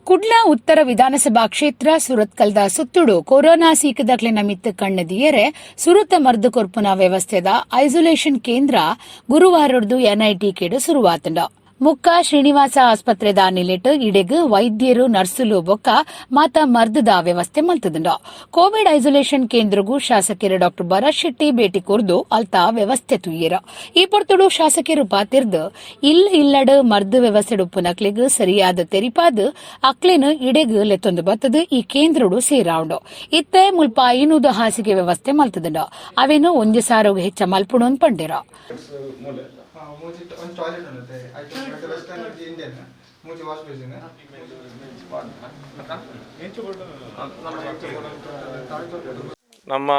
A: ಕುಡ್ಲಾ ಉತ್ತರ ವಿಧಾನಸಭಾ ಕ್ಷೇತ್ರ ಸುರತ್ಕಲ್ದ ಸುತ್ತುಡು ಕೊರೋನಾ ಸೀಕದಕ್ಲಿನ ಮಿತ್ತು ಕಣ್ಣದಿಯರೆ ಸುರುತ ಮರ್ದು ಕೊರ್ಪುನ ವ್ಯವಸ್ಥೆದ ಐಸೋಲೇಷನ್ ಕೇಂದ್ರ ಗುರುವಾರೊಡ್ದು ಎನ್ಐಟಿ ಕೆಡು ಶುರುವಾತಂಡ. ಮುಕ್ಕ ಶ್ರೀನಿವಾಸ ಆಸ್ಪತ್ರೆದ ನಿಲೆಟ್ ಇಡೆಗ್ ವೈದ್ಯರು ನರ್ಸುಲು ಬೊಕ್ಕ ಮಾತ ಮರ್ದದ ವ್ಯವಸ್ಥೆ ಮಲ್ತದಂಡ. ಕೋವಿಡ್ ಐಸೋಲೇಷನ್ ಕೇಂದ್ರಗೂ ಶಾಸಕರು ಡಾಕ್ಟರ್ ಭರತ್ ಶೆಟ್ಟಿ ಭೇಟಿ ಕೊರ್ದು ಅಲ್ತ ವ್ಯವಸ್ಥೆ ತುಯ್ಯರ. ಈ ಪೊರ್ತುಡು ಶಾಸಕರು ಪಾತಿರ್ದು ಇಲ್ಲ ಇಲ್ಲಡ್ ಮರ್ದು ವ್ಯವಸ್ಥೆ ಉಪ್ಪುನಕ್ಲೆಗ್ ಸರಿಯಾದ ತೆರಿಪಾದ್ ಅಕ್ಲೆನ್ ಇಡೆಗ್ ಲೆತ್ತೊಂದು ಬತ್ತದು ಈ ಕೇಂದ್ರಡು ಸೇರಾವುಂಡು. ಇತ್ತೆ ಮುಲ್ಪ 500 ಹಾಸಿಗೆ ವ್ಯವಸ್ಥೆ ಮಲ್ತದಂಡ. ಅವೇನು ಒಂಜಿ ಸಾರೋಗ ಹೆಚ್ಚ ಮಲ್ಪುಣು ಪಂಡಿರ.
C: ಮೂಜಿ ಒಂಜಿ ಟಾಯ್ಲೆಟ್ ಉಂಡು, ಐಟ್ ವೆಸ್ಟರ್ನ್, ಒಂಜಿ ಇಂಡಿಯನ್, ಮೂಜಿ ವಾಶ್ ಬೇಸಿನ್.
D: ನಮ್ಮ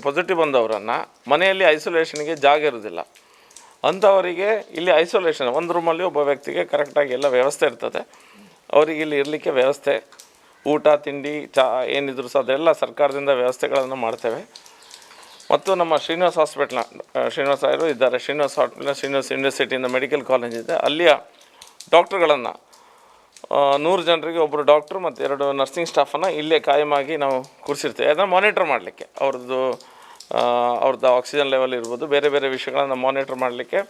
D: ಪಾಸಿಟಿವ್ ಬಂದವರನ್ನು ಮನೆಯಲ್ಲಿ ಐಸೋಲೇಷನ್ಗೆ ಜಾಗ ಇರೋದಿಲ್ಲ ಅಂಥವರಿಗೆ ಇಲ್ಲಿ ಐಸೋಲೇಷನ್ ಒಂದು ರೂಮಲ್ಲಿ ಒಬ್ಬ ವ್ಯಕ್ತಿಗೆ ಕರೆಕ್ಟಾಗಿ ಎಲ್ಲ ವ್ಯವಸ್ಥೆ ಇರ್ತದೆ. ಅವರಿಗೆ ಇಲ್ಲಿ ಇರಲಿಕ್ಕೆ ವ್ಯವಸ್ಥೆ, ಊಟ, ತಿಂಡಿ, ಚಾ ಏನಿದ್ರು ಸಹ ಅದೆಲ್ಲ ಸರ್ಕಾರದಿಂದ ವ್ಯವಸ್ಥೆಗಳನ್ನು ಮಾಡ್ತೇವೆ. ಮತ್ತು ನಮ್ಮ ಶ್ರೀನಿವಾಸ್ ಹಾಸ್ಪಿಟ್ಲ್ನ ಶ್ರೀನಿವಾಸ ಅವರು ಇದ್ದಾರೆ. ಶ್ರೀನಿವಾಸ್ ಹಾಸ್ಪಿಟ್ಲ್ನ ಶ್ರೀನಿವಾಸ್ ಯೂನಿವರ್ಸಿಟಿಯಿಂದ ಮೆಡಿಕಲ್ ಕಾಲೇಜ್ ಇದೆ. ಅಲ್ಲಿಯ ಡಾಕ್ಟ್ರುಗಳನ್ನು 100 ಜನರಿಗೆ ಒಬ್ಬರು ಡಾಕ್ಟ್ರು ಮತ್ತು 2 ನರ್ಸಿಂಗ್ ಸ್ಟಾಫನ್ನು ಇಲ್ಲೇ ಕಾಯಮಾಗಿ ನಾವು ಕೂರಿಸಿರ್ತೇವೆ. ಅದನ್ನು ಮಾನಿಟ್ರ್ ಮಾಡಲಿಕ್ಕೆ ಅವ್ರದ್ದು ಅವ್ರದ್ದು ಆಕ್ಸಿಜನ್ ಲೆವೆಲ್ ಇರ್ಬೋದು, ಬೇರೆ ಬೇರೆ ವಿಷಯಗಳನ್ನು ಮಾನಿಟ್ರ್ ಮಾಡಲಿಕ್ಕೆ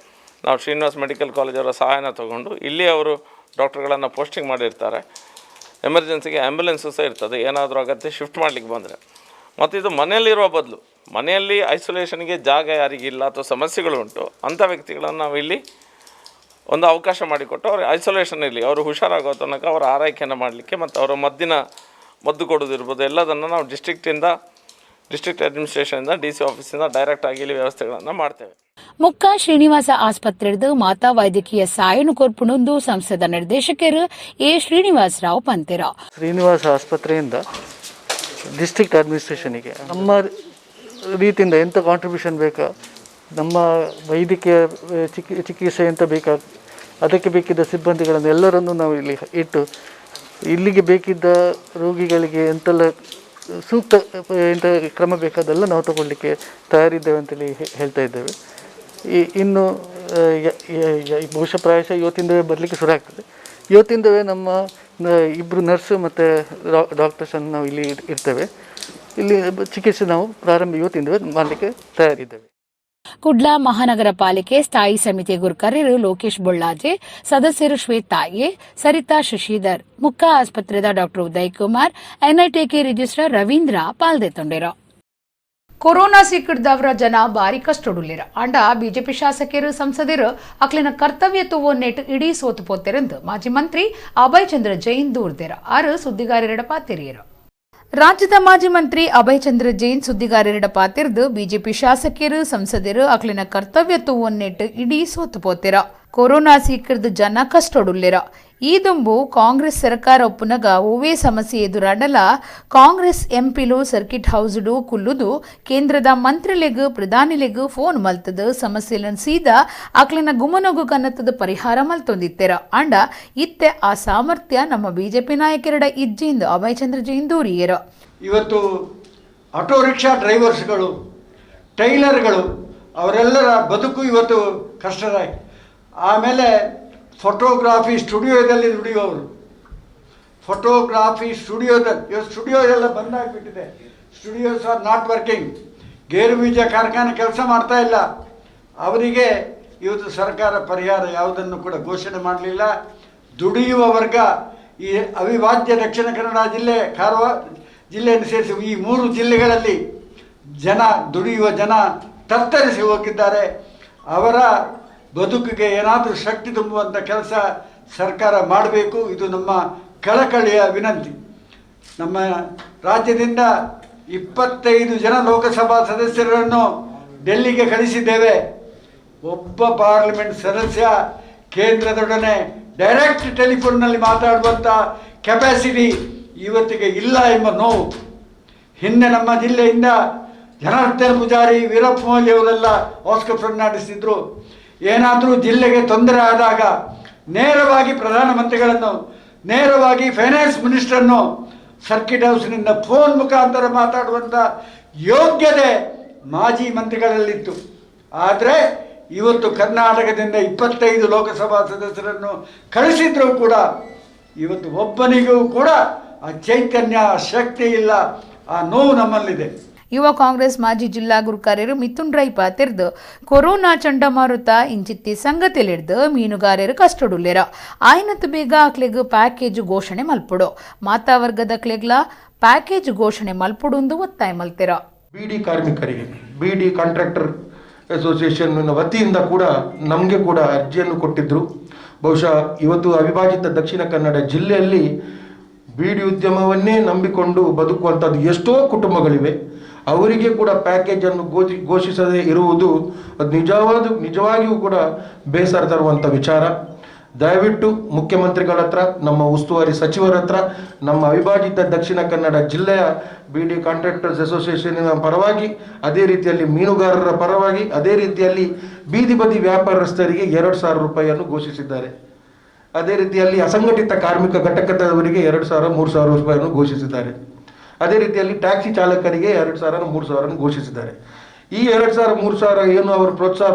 D: ನಾವು ಶ್ರೀನಿವಾಸ್ ಮೆಡಿಕಲ್ ಕಾಲೇಜವರ ಸಹಾಯನ ತೊಗೊಂಡು ಇಲ್ಲಿ ಅವರು ಡಾಕ್ಟ್ರುಗಳನ್ನು ಪೋಸ್ಟಿಂಗ್ ಮಾಡಿರ್ತಾರೆ. ಎಮರ್ಜೆನ್ಸಿಗೆ ಆ್ಯಂಬುಲೆನ್ಸು ಸಹ ಇರ್ತದೆ, ಏನಾದರೂ ಅಗತ್ಯ ಶಿಫ್ಟ್ ಮಾಡಲಿಕ್ಕೆ ಬಂದರೆ. ಮತ್ತು ಇದು ಮನೆಯಲ್ಲಿರುವ ಬದಲು ಮನೆಯಲ್ಲಿ ಐಸೋಲೇಷನ್ಗೆ ಜಾಗ ಯಾರಿಗಿಲ್ಲ ಅಥವಾ ಸಮಸ್ಯೆಗಳು ಉಂಟು ಅಂಥ ವ್ಯಕ್ತಿಗಳನ್ನು ನಾವು ಇಲ್ಲಿ ಒಂದು ಅವಕಾಶ ಮಾಡಿಕೊಟ್ಟು ಅವ್ರ ಐಸೋಲೇಷನ್ ಇರಲಿ, ಅವರು ಹುಷಾರಾಗೋ ತನಕ ಅವರ ಆರೈಕೆಯನ್ನು ಮಾಡಲಿಕ್ಕೆ ಮತ್ತು ಅವರ ಮದ್ದು ಕೊಡೋದಿರ್ಬೋದು, ಎಲ್ಲದನ್ನು ನಾವು ಡಿಸ್ಟ್ರಿಕ್ಟ್ ಅಡ್ಮಿನಿಸ್ಟ್ರೇಷನಿಂದ, ಡಿಸಿ ಆಫೀಸಿಂದ ಡೈರೆಕ್ಟಾಗಿ ಇಲ್ಲಿ ವ್ಯವಸ್ಥೆಗಳನ್ನು ಮಾಡ್ತೇವೆ.
A: ಮುಕ್ಕ ಶ್ರೀನಿವಾಸ ಆಸ್ಪತ್ರೆದ ಮಾತಾ ವೈದ್ಯಕೀಯ ಸಾಯನು ಕೊರ್ಪುಣೊಂದು ಸಂಸ್ಥೆದ ನಿರ್ದೇಶಕರು ಎ ಶ್ರೀನಿವಾಸ ರಾವ್ ಪಂತೆರ.
E: ಶ್ರೀನಿವಾಸ ಆಸ್ಪತ್ರೆಯಿಂದ ಡಿಸ್ಟ್ರಿಕ್ಟ್ ಅಡ್ಮಿನಿಸ್ಟ್ರೇಷನಿಗೆ ನಮ್ಮ ರೀತಿಯಿಂದ ಎಂಥ ಕಾಂಟ್ರಿಬ್ಯೂಷನ್ ಬೇಕಾ, ನಮ್ಮ ವೈದ್ಯಕೀಯ ಚಿಕಿತ್ಸೆ ಎಂತ ಬೇಕಾ ಅದಕ್ಕೆ ಬೇಕಿದ್ದ ಸಿಬ್ಬಂದಿಗಳನ್ನು ಎಲ್ಲರನ್ನೂ ನಾವು ಇಲ್ಲಿ ಇಟ್ಟು ಇಲ್ಲಿಗೆ ಬೇಕಿದ್ದ ರೋಗಿಗಳಿಗೆ ಎಂತೆಲ್ಲ ಸೂಕ್ತ ಎಂಥ ಕ್ರಮ ಬೇಕಾದೆಲ್ಲ ನಾವು ತಗೊಳ್ಳಿಕ್ಕೆ ತಯಾರಿದ್ದೇವೆ ಅಂತೇಳಿ ಹೇಳ್ತಾ ಇದ್ದೇವೆ. ಈ ಇನ್ನು ಬಹುಶಃ ಪ್ರಾಯಶಃ ಇವತ್ತಿಂದವೇ ಬರಲಿಕ್ಕೆ ಶುರು ಆಗ್ತದೆ. ಇವತ್ತಿಂದವೇ ನಮ್ಮ ಇಬ್ಬರು ನರ್ಸು ಮತ್ತು ಡಾಕ್ಟರ್ಸನ್ನು ನಾವು ಇಲ್ಲಿ ಇರ್ತೇವೆ. ಇಲ್ಲಿ ಚಿಕಿತ್ಸೆ ನಾವು ಪ್ರಾರಂಭ ಇವತ್ತಿಂದವೇ ಮಾಡಲಿಕ್ಕೆ ತಯಾರಿದ್ದೇವೆ.
A: ಕುಡ್ಲ ಮಹಾನಗರ ಪಾಲಿಕೆ ಸ್ಥಾಯಿ ಸಮಿತಿ ಗುರ್ಕರ್ಯರು ಲೋಕೇಶ್ ಬೊಳ್ಳಾಜೆ, ಸದಸ್ಯರು ಶ್ವೇತಾ ಎ, Sarita Shashidhar, Mukka ಆಸ್ಪತ್ರೆದ doctor Uday Kumar, NITK registrar Ravindra ಪಾಲ್ದೆತ್ತೊಂಡಿರು. Corona ಸಿಕ್ಕಿಡ್ದವರ ಜನ ಬಾರಿ ಕಷ್ಟೊಡುಲ್ಲಿರ. ಅಂಡ ಬಿಜೆಪಿ ಶಾಸಕರು, ಸಂಸದರು ಅಕ್ಲಿನ ಕರ್ತವ್ಯ ತೂವೊನ್ನೆಟ್ ಇಡೀ ಸೋತು ಪೋತೆರೆಂದು ಮಾಜಿ ಮಂತ್ರಿ ಅಭಯ್ ಚಂದ್ರ ಜೈನ್ ದೂರ್ದೆರ. ಆರು ಸುದ್ದಿಗಾರರೆಡ ಪಾತೆರಿಯರು. ರಾಜ್ಯದ ಮಾಜಿ ಮಂತ್ರಿ ಅಭಯ್ ಚಂದ್ರ ಜೈನ್ ಸುದ್ದಿಗಾರರೆಡ ಪಾತಿರ್ದು, ಬಿಜೆಪಿ ಶಾಸಕರು, ಸಂಸದರು ಅಕ್ಲಿನ ಕರ್ತವ್ಯ ತೂವೊನ್ನೆಟ್ ಇಡೀ ಸೋತು ಪೋತೆರ. ಕೊರೋನಾ ಸೀಕರ್ದು ಜನ ಕಷ್ಟೊಡುಲ್ಲಿರ. ಈ ದುಂಬು ಕಾಂಗ್ರೆಸ್ ಸರ್ಕಾರ ಒಪ್ಪುನಗ ಒವ್ವೇ ಸಮಸ್ಯೆ ಎದುರಾಡಲ ಕಾಂಗ್ರೆಸ್ ಎಂಪಿಲು ಸರ್ಕಿಟ್ ಹೌಸ್ಡು ಕುಲ್ಲುದು ಕೇಂದ್ರದ ಮಂತ್ರಿಲೆಗ್, ಪ್ರಧಾನಿಲೆಗ್ ಫೋನ್ ಮಲ್ತದ ಸಮಸ್ಯೆಲನ್ ಸೀದಾ ಅಕ್ಲಿನ ಗುಮನಗು ಕನ್ನತದ ಪರಿಹಾರ ಮಲ್ತೊಂದಿತ್ತೆರ. ಅಂಡ ಇತ್ತೆ ಆ ಸಾಮರ್ಥ್ಯ ನಮ್ಮ ಬಿಜೆಪಿ ನಾಯಕರಡ ಇಜ್ಜಿಂದು ಅಭಯ್ ಚಂದ್ರ ಜೈನ್ ದೂರಿಯರು.
F: ಇವತ್ತು ಆಟೋ ರಿಕ್ಷಾ ಡ್ರೈವರ್ಸ್ಗಳು, ಟೈಲರ್ಗಳು, ಅವರೆಲ್ಲರ ಬದುಕು ಇವತ್ತು ಕಷ್ಟದಾಯಕ. ಆಮೇಲೆ ಫೋಟೋಗ್ರಾಫಿ ಸ್ಟುಡಿಯೋದಲ್ಲಿ ದುಡಿಯುವವರು, ಫೋಟೋಗ್ರಾಫಿ ಸ್ಟುಡಿಯೋದಲ್ಲಿ, ಇವತ್ತು ಸ್ಟುಡಿಯೋ ಎಲ್ಲ ಬಂದಾಗಿಬಿಟ್ಟಿದೆ. Studios are not working. ಗೇರು ಬೀಜ ಕಾರ್ಖಾನೆ ಕೆಲಸ ಮಾಡ್ತಾ ಇಲ್ಲ. ಅವರಿಗೆ ಇವತ್ತು ಸರ್ಕಾರ ಪರಿಹಾರ ಯಾವುದನ್ನು ಕೂಡ ಘೋಷಣೆ ಮಾಡಲಿಲ್ಲ. ದುಡಿಯುವ ವರ್ಗ ಈ ಅವಿಭಾಜ್ಯ ದಕ್ಷಿಣ ಕನ್ನಡ ಜಿಲ್ಲೆ, ಕಾರವಾರ ಜಿಲ್ಲೆಯನ್ನು ಸೇರಿಸಿ ಈ ಮೂರು ಜಿಲ್ಲೆಗಳಲ್ಲಿ ಜನ, ದುಡಿಯುವ ಜನ ತತ್ತರಿಸಿ ಹೋಗಿದ್ದಾರೆ. ಅವರ ಬದುಕಿಗೆ ಏನಾದರೂ ಶಕ್ತಿ ತುಂಬುವಂಥ ಕೆಲಸ ಸರ್ಕಾರ ಮಾಡಬೇಕು. ಇದು ನಮ್ಮ ಕಳಕಳಿಯ ವಿನಂತಿ. ನಮ್ಮ ರಾಜ್ಯದಿಂದ 25 ಜನ ಲೋಕಸಭಾ ಸದಸ್ಯರನ್ನು ಡೆಲ್ಲಿಗೆ ಕಳಿಸಿದ್ದೇವೆ. ಒಬ್ಬ ಪಾರ್ಲಿಮೆಂಟ್ ಸದಸ್ಯ ಕೇಂದ್ರದೊಡನೆ ಡೈರೆಕ್ಟ್ ಟೆಲಿಫೋನ್ನಲ್ಲಿ ಮಾತಾಡುವಂಥ ಕೆಪಾಸಿಟಿ ಇವತ್ತಿಗೆ ಇಲ್ಲ ಎಂಬ ನೋವು. ಹಿಂದೆ ನಮ್ಮ ಜಿಲ್ಲೆಯಿಂದ ಜನಾರ್ದನ ಪೂಜಾರಿ, ವೀರಪ್ಪ ಮೊಯ್ಲಿ ಅವರೆಲ್ಲ ಆಸ್ಕರ್ ಫರ್ನಾಂಡಿಸ್ ಇದ್ದರು. ಏನಾದರೂ ಜಿಲ್ಲೆಗೆ ತೊಂದರೆ ಆದಾಗ ನೇರವಾಗಿ ಪ್ರಧಾನಮಂತ್ರಿಗಳನ್ನು, ನೇರವಾಗಿ ಫೈನಾನ್ಸ್ ಮಿನಿಸ್ಟ್ರನ್ನು ಸರ್ಕಿಟ್ ಹೌಸ್ನಿಂದ ಫೋನ್ ಮುಖಾಂತರ ಮಾತಾಡುವಂಥ ಯೋಗ್ಯತೆ ಮಾಜಿ ಮಂತ್ರಿಗಳಲ್ಲಿತ್ತು. ಆದರೆ ಇವತ್ತು ಕರ್ನಾಟಕದಿಂದ 25 ಲೋಕಸಭಾ ಸದಸ್ಯರನ್ನು ಕಳಿಸಿದ್ರೂ ಕೂಡ ಇವತ್ತು ಒಬ್ಬನಿಗೂ ಕೂಡ ಆ ಚೈತನ್ಯ, ಆ ಶಕ್ತಿ ಇಲ್ಲ. ಆ ನೋವು ನಮ್ಮಲ್ಲಿದೆ.
A: ಯುವ ಕಾಂಗ್ರೆಸ್ ಮಾಜಿ ಜಿಲ್ಲಾ ಗುರುಕಾರ್ಯರು ಮಿಥುನ್ ರೈ ಪಾತಿರ್ದು, ಕೊರೋನಾ ಚಂಡಮಾರುತ ಇಂಚಿತ್ತಿ ಸಂಗತಿಲಿಡ್ದು ಮೀನುಗಾರರು ಕಷ್ಟಡುಲ್ಲೆರ. ಆಯ್ನತ್ ಬೇಗ ಅಕ್ಲೆಗ್ ಪ್ಯಾಕೇಜ್ ಘೋಷಣೆ ಮಲ್ಪುಡು, ಮಾತಾ ವರ್ಗದ ಅಕ್ಲೆಗ್ಲ ಪ್ಯಾಕೇಜ್ ಘೋಷಣೆ ಮಲ್ಪುಡು ಒತ್ತಾಯ ಮಲ್ತಿರ.
G: ಬೀಡಿ ಕಾರ್ಮಿಕರಿಗೆ ಬೀಡಿ ಕಾಂಟ್ರಾಕ್ಟರ್ ಅಸೋಸಿಯೇಷನ್ ವತಿಯಿಂದ ಕೂಡ ನಮಗೆ ಕೂಡ ಅರ್ಜಿಯನ್ನು ಕೊಟ್ಟಿದ್ದರು. ಬಹುಶಃ ಇವತ್ತು ಅವಿಭಾಜಿತ ದಕ್ಷಿಣ ಕನ್ನಡ ಜಿಲ್ಲೆಯಲ್ಲಿ ಬೀಡಿ ಉದ್ಯಮವನ್ನೇ ನಂಬಿಕೊಂಡು ಬದುಕುವಂಥದ್ದು ಎಷ್ಟೋ ಕುಟುಂಬಗಳಿವೆ. ಅವರಿಗೆ ಕೂಡ ಪ್ಯಾಕೇಜನ್ನು ಘೋಷಿಸದೇ ಇರುವುದು ಅದು ನಿಜವಾಗಿಯೂ ಕೂಡ ಬೇಸರ ತರುವಂಥ ವಿಚಾರ. ದಯವಿಟ್ಟು ಮುಖ್ಯಮಂತ್ರಿಗಳ ಹತ್ರ, ನಮ್ಮ ಉಸ್ತುವಾರಿ ಸಚಿವರ ಹತ್ರ, ನಮ್ಮ ಅವಿಭಾಜಿತ ದಕ್ಷಿಣ ಕನ್ನಡ ಜಿಲ್ಲೆಯ ಬೀಡಿ ಕಾಂಟ್ರಾಕ್ಟರ್ಸ್ ಅಸೋಸಿಯೇಷನಿನ ಪರವಾಗಿ, ಅದೇ ರೀತಿಯಲ್ಲಿ ಮೀನುಗಾರರ ಪರವಾಗಿ, ಅದೇ ರೀತಿಯಲ್ಲಿ ಬೀದಿ ಬದಿ ವ್ಯಾಪಾರಸ್ಥರಿಗೆ 2000 ರೂಪಾಯಿಯನ್ನು ಘೋಷಿಸಿದ್ದಾರೆ. ಅದೇ ರೀತಿಯಲ್ಲಿ ಅಸಂಘಟಿತ ಕಾರ್ಮಿಕ ಘಟಕದವರಿಗೆ 2000, 3000 ರೂಪಾಯಿಯನ್ನು ಘೋಷಿಸಿದ್ದಾರೆ. ಅದೇ ರೀತಿಯಲ್ಲಿ ಟ್ಯಾಕ್ಸಿ ಚಾಲಕರಿಗೆ 2000, 3000 ಘೋಷಿಸಿದ್ದಾರೆ. ಈ 2000, 3000 ಏನು ಅವರು ಪ್ರೋತ್ಸಾಹ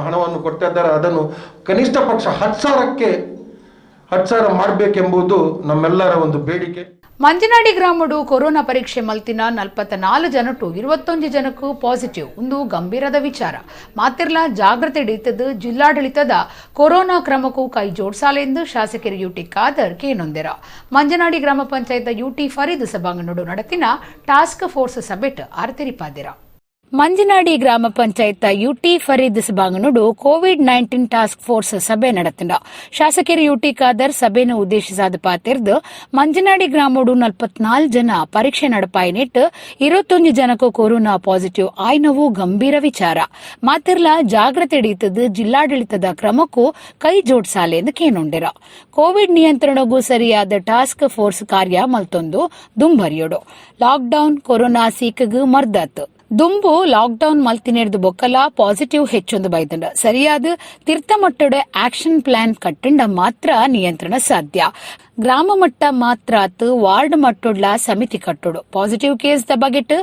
G: ಹಣವನ್ನು ಕೊಡ್ತಾ ಇದ್ದಾರೆ, ಅದನ್ನು ಕನಿಷ್ಠ ಪಕ್ಷ 10,000 ಮಾಡಬೇಕೆಂಬುದು ನಮ್ಮೆಲ್ಲರ ಒಂದು ಬೇಡಿಕೆ.
A: ಮಂಜನಾಡಿ ಗ್ರಾಮಡು ಕೊರೋನಾ ಪರೀಕ್ಷೆ ಮಲ್ತಿನ 44 ಜನಟು 21 ಜನಕ್ಕೂ ಪಾಸಿಟಿವ್ ಒಂದು ಗಂಭೀರದ ವಿಚಾರ. ಮಾತಿರ್ಲ ಜಾಗ್ರತೆ ಹಿಡಿತದ್ದು ಜಿಲ್ಲಾಡಳಿತದ ಕೊರೋನಾ ಕ್ರಮಕ್ಕೂ ಕೈ ಜೋಡಿಸಾಲೆಂದು ಶಾಸಕರು ಯುಟಿ ಖಾದರ್ ಕೇನೊಂದೆರ. ಮಂಜನಾಡಿ ಗ್ರಾಮ ಪಂಚಾಯತ್ ಯುಟಿ ಫರೀದ್ ಸಭಾಂಗಣಡು നടത്തിನ ಟಾಸ್ಕ್ ಫೋರ್ಸ್ ಸಭೆಟ್ ಆರ್ತಿರಿಪಾದಿರ. ಮಂಜನಾಡಿ ಗ್ರಾಮ ಪಂಚಾಯತ್ ಯುಟಿ ಫರೀದ್ ಸಭಾಂಗಣಡು Covid-19 task force ಸಭೆ ನಡೆತಿಂಡ. ಶಾಸಕರು ಯುಟಿ ಖಾದರ್ ಸಭೆಯನ್ನು ಉದ್ದೇಶಿಸಾದ ಪಾತಿರ್ದು, ಮಂಜನಾಡಿ ಗ್ರಾಮಡು 44 ಜನ ಪರೀಕ್ಷೆ ನಡಪಾಯಿನಿಟ್ಟು 21 ಜನಕ್ಕೂ ಕೊರೋನಾ ಪಾಸಿಟಿವ್ ಆಯ್ನವು ಗಂಭೀರ ವಿಚಾರ. ಮಾತಿರ್ಲ ಜಾಗ್ರತೆ ಹಿಡಿತದ್ದು ಜಿಲ್ಲಾಡಳಿತದ ಕ್ರಮಕ್ಕೂ ಕೈ ಜೋಡಿಸಾಲೆ ಎಂದು ಕೇನೊಂಡಿರ. ಕೋವಿಡ್ ನಿಯಂತ್ರಣಕ್ಕೂ ಸರಿಯಾದ ಟಾಸ್ಕ್ ಫೋರ್ಸ್ ಕಾರ್ಯ ಮಲ್ತೊಂದು ದುಂಬರಿಯೋಡು. Lockdown corona ಸೀಕಗ್ ಮರ್ದಾತ್. ದುಂಬು ಲಾಕ್ಡೌನ್ ಮಲ್ತಿನೆರ್ದು ಬೊಕ್ಕಲ ಪಾಸಿಟಿವ್ ಹೆಚ್ಚೊಂದು ಬೈದಂಡ ಸರಿಯಾದ ತಿರ್ತಮಟ್ಟದ ಆಕ್ಷನ್ ಪ್ಲಾನ್ ಕಟ್ಟಂಡ ಮಾತ್ರ ನಿಯಂತ್ರಣ ಸಾಧ್ಯ. ಗ್ರಾಮ ಮಟ್ಟ ಮಾತ್ರ ವಾರ್ಡ್ ಮಟ್ಟೊಡ್ಲ ಸಮಿತಿ ಕಟ್ಟೋಡು. ಪಾಸಿಟಿವ್ ಕೇಸ್ the ಬಗೆಟ್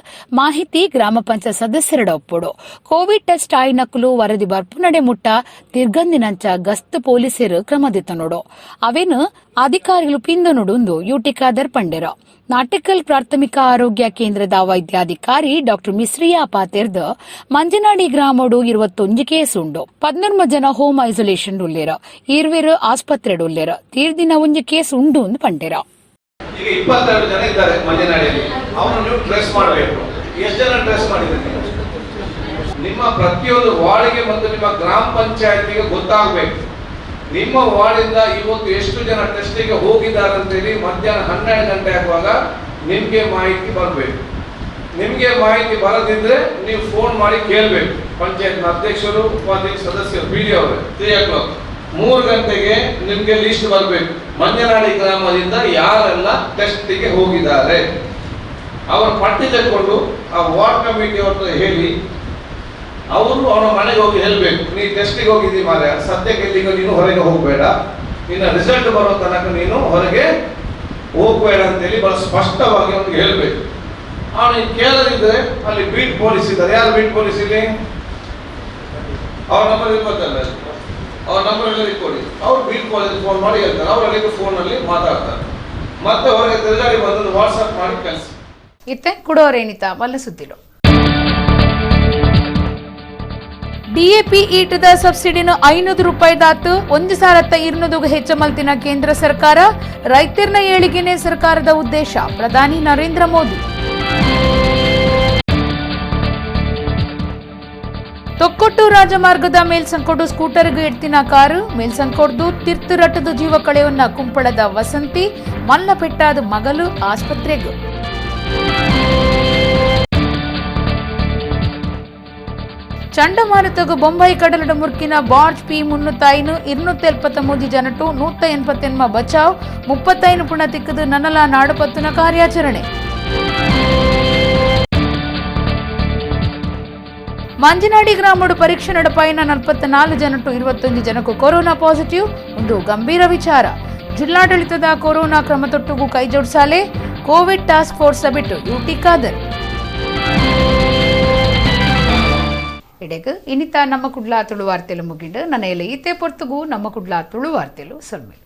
A: ಮಾಹಿತಿ ಗ್ರಾಮ ಪಂಚಾಯತ್ ಸದಸ್ಯರಡ ಒಪ್ಪೋಡು. ಕೋವಿಡ್ ಟೆಸ್ಟ್ ಆಯ್ನಕುಲು ವರದಿ ಬರ್ಪುನಡೆ ಮುಟ್ಟ ತಿರ್ಗಂದಿನಂಚ ಗಸ್ತು ಪೊಲೀಸರು ಕ್ರಮದಿತ್ತನೋಡು. ಅವೇನು ಅಧಿಕಾರಿಗಳು ಪಿಂದನುಡುಂದು ಯುಟಿ ಖಾದರ್ ಪಂಡೆರ. ನಾಟಕಲ್ ಪ್ರಾಥಮಿಕ ಆರೋಗ್ಯ ಕೇಂದ್ರದ ವೈದ್ಯಾಧಿಕಾರಿ ಡಾಕ್ಟರ್ ಮಿಸ್ರಿಯಾ ಪಾತೆರ್ದ ಮಂಜನಾಡಿ ಗ್ರಾಮಡು 21 ಕೇಸ್ ಉಂಡು. 13 ಜನ ಹೋಮ್ ಐಸೋಲೇಷನ್ ಉಲ್ಲೇರ, ಇರ್ವೆರ್ ಆಸ್ಪತ್ರೆಡ್ ಉಲ್ಲೇರ, ತೀರ್ದಿನ ಒಂಜಿ ಕೇಸ್ ಉಂಡು ಎಂದು ಪಂಡೆರ.
H: ಈಗ 22 ಜನ ಇದ್ದಾರೆ ಮಂಜನಾಡಿಯಲ್ಲಿ, ಅವನು ನೀವು ಟ್ರೇಸ್ ಮಾಡಬೇಕು. ಎಷ್ಟು ಜನ ಟ್ರೇಸ್ ಮಾಡಿದ್ದೀರಿ? ನಿಮ್ಮ ಪ್ರತಿಯೊಂದು ವಾರ್ಡ್ಗೆ ಮತ್ತು ನಿಮ್ಮ ಗ್ರಾಮ ಪಂಚಾಯತಿಗೆ ಗೊತ್ತಾಗಬೇಕು ನಿಮ್ಮ ವಾರ್ಡಿಂದ ಇವತ್ತು ಎಷ್ಟು ಜನ ಟೆಸ್ಟಿಗೆ ಹೋಗಿದ್ದಾರೆ ಅಂತೇಳಿ. ಮಧ್ಯಾಹ್ನ 12 ಗಂಟೆ ಆಗುವಾಗ ನಿಮಗೆ ಮಾಹಿತಿ ಬರಬೇಕು. ನಿಮಗೆ ಮಾಹಿತಿ ಬರದಿದ್ರೆ ನೀವು ಫೋನ್ ಮಾಡಿ ಕೇಳಬೇಕು. ಪಂಚಾಯತ್ನ ಅಧ್ಯಕ್ಷರು, ಉಪಾಧ್ಯಕ್ಷ, ಸದಸ್ಯರು, ಬಿ ಡಿ ಅವರೇ, 3 o'clock 3 ಗಂಟೆಗೆ ನಿಮಗೆ ಲಿಸ್ಟ್ ಬರಬೇಕು. ಮಂಜನಾಡಿ ಗ್ರಾಮದಿಂದ ಯಾರೆಲ್ಲ ಟೆಸ್ಟಿಗೆ ಹೋಗಿದ್ದಾರೆ ಅವರ ಪಟ್ಟಿ ತಗೊಂಡು ಆ ವಾರ್ಡ್ ಕಮಿಟಿ ಅವ್ರ ಹೇಳಿ, ಅವರು ಅವನ ಮನೆಗೆ ಹೋಗಿ ಹೇಳಬೇಕು, ನೀ ಟೆಸ್ಟಿಗೆ ಹೋಗಿದ್ದೀ ಮಾರ್ರೆ, ಸದ್ಯಕ್ಕೆ ಇಲ್ಲಿಗ ನೀನು ಹೊರಗೆ ಹೋಗಬೇಡ, ನಿನ್ನ ರಿಸಲ್ಟ್ ಬರೋ ತನಕ ನೀನು ಹೊರಗೆ ಹೋಗಬೇಡ ಅಂತೇಳಿ ಬಹಳ ಸ್ಪಷ್ಟವಾಗಿ ಅವನಿಗೆ ಹೇಳಬೇಕು. ಅವನಿಗೆ ಕೇಳದಿದ್ರೆ ಅಲ್ಲಿ ಬೀಟ್ ಪೊಲೀಸ್ ಇದ್ದಾರೆ. ಯಾರು ಬೀಟ್ ಪೊಲೀಸ್ ಇಲ್ಲಿ? ಅವ್ರ ನಂಬರ್ ಇರ್ಬೇಕಲ್ಲ, ಅವ್ರ ನಂಬರ್ ಎಲ್ಲರಿಗೆ ಕೊಡಿ. ಅವ್ರು ಬೀಟ್ ಪೊಲೀಸ್ ಫೋನ್ ಮಾಡಿ ಹೇಳ್ತಾರೆ, ಅವ್ರು ಅಲ್ಲಿಗೆ ಫೋನಲ್ಲಿ ಮಾತಾಡ್ತಾರೆ, ಮತ್ತೆ ಹೊರಗೆ ತಿರುಗಾಡಿ ಬಂದು ವಾಟ್ಸಪ್ ಮಾಡಿ ಕಳಿಸಿ.
A: ಇತ್ತೆ ಕುಡೋರೇನಿತ ಮಲ್ಲ ಸುದ್ದಿಲು. ಡಿಎಪಿ ಈಟದ ಸಬ್ಸಿಡಿನ 500 ರೂಪಾಯಿ ದಾತು 1,200 ಹೆಚ್ಚ ಮಲ್ತಿನ ಕೇಂದ್ರ ಸರ್ಕಾರ. ರೈತರ್ನ ಏಳಿಗೆನೆ ಸರ್ಕಾರದ ಉದ್ದೇಶ, ಪ್ರಧಾನಿ ನರೇಂದ್ರ ಮೋದಿ. ತೊಕ್ಕೊಟ್ಟು ರಾಜಮಾರ್ಗದ ಮೇಲ್ಸಂಕೋಡು ಸ್ಕೂಟರ್ಗೆ ಎಡ್ತಿನ ಕಾರು ಮೇಲ್ಸಂಕೋಡ್ದು ತಿರ್ತುರಟ್ಟದ ಜೀವ ಕಳೆಯನ್ನ ಕುಂಪಳದ ವಸಂತಿ ಮಲ್ಲ ಪೆಟ್ಟಾದ ಮಗಲು ಆಸ್ಪತ್ರೆಗೂ. ಚಂಡಮಾರುತಗೂ ಬೊಂಬೈ ಕಡಲಡ ಮುರ್ಕಿನ ಬಾರ್ಜ್ ಪಿ 305 273 ಜನಟು 188 ಬಚಾವ್, 35 ಪುಣ ತಿಕ್ಕದು ನನ್ನಲ ನಾಡುಪತ್ತುನ ಕಾರ್ಯಾಚರಣೆ. ಮಂಜನಾಡಿ ಗ್ರಾಮಡು ಪರೀಕ್ಷೆ ನಡಪಾಯಿನ 44 ಜನಟು 21 ಜನಕ್ಕೂ ಕೊರೋನಾ ಪಾಸಿಟಿವ್ ಒಂದು ಗಂಭೀರ ವಿಚಾರ. ಜಿಲ್ಲಾಡಳಿತದ ಕೊರೋನಾ ಕ್ರಮ ತೊಟ್ಟುಗೂ ಕೈಜೋಡಿಸಾಲೆ ಕೋವಿಡ್ ಟಾಸ್ಕ್ ಫೋರ್ಸ್ ಬಿಟ್ಟು ಯುಟಿ ಖಾದರ್. ಇಡೆಗ ಇನ್ನಿತ ನಮ್ಮ ಕುಡ್ಲ ತುಳು ವಾರ್ತೆಲು ಮುಗಿಂಡು. ನನ್ನ ಎಲೆ ಈತೆ ಪೊರ್ತುಗು ನಮ್ಮ ಕುಡ್ಲ ತುಳು ವಾರ್ತೆಲು ಸೊಲ್ಮೇಲು.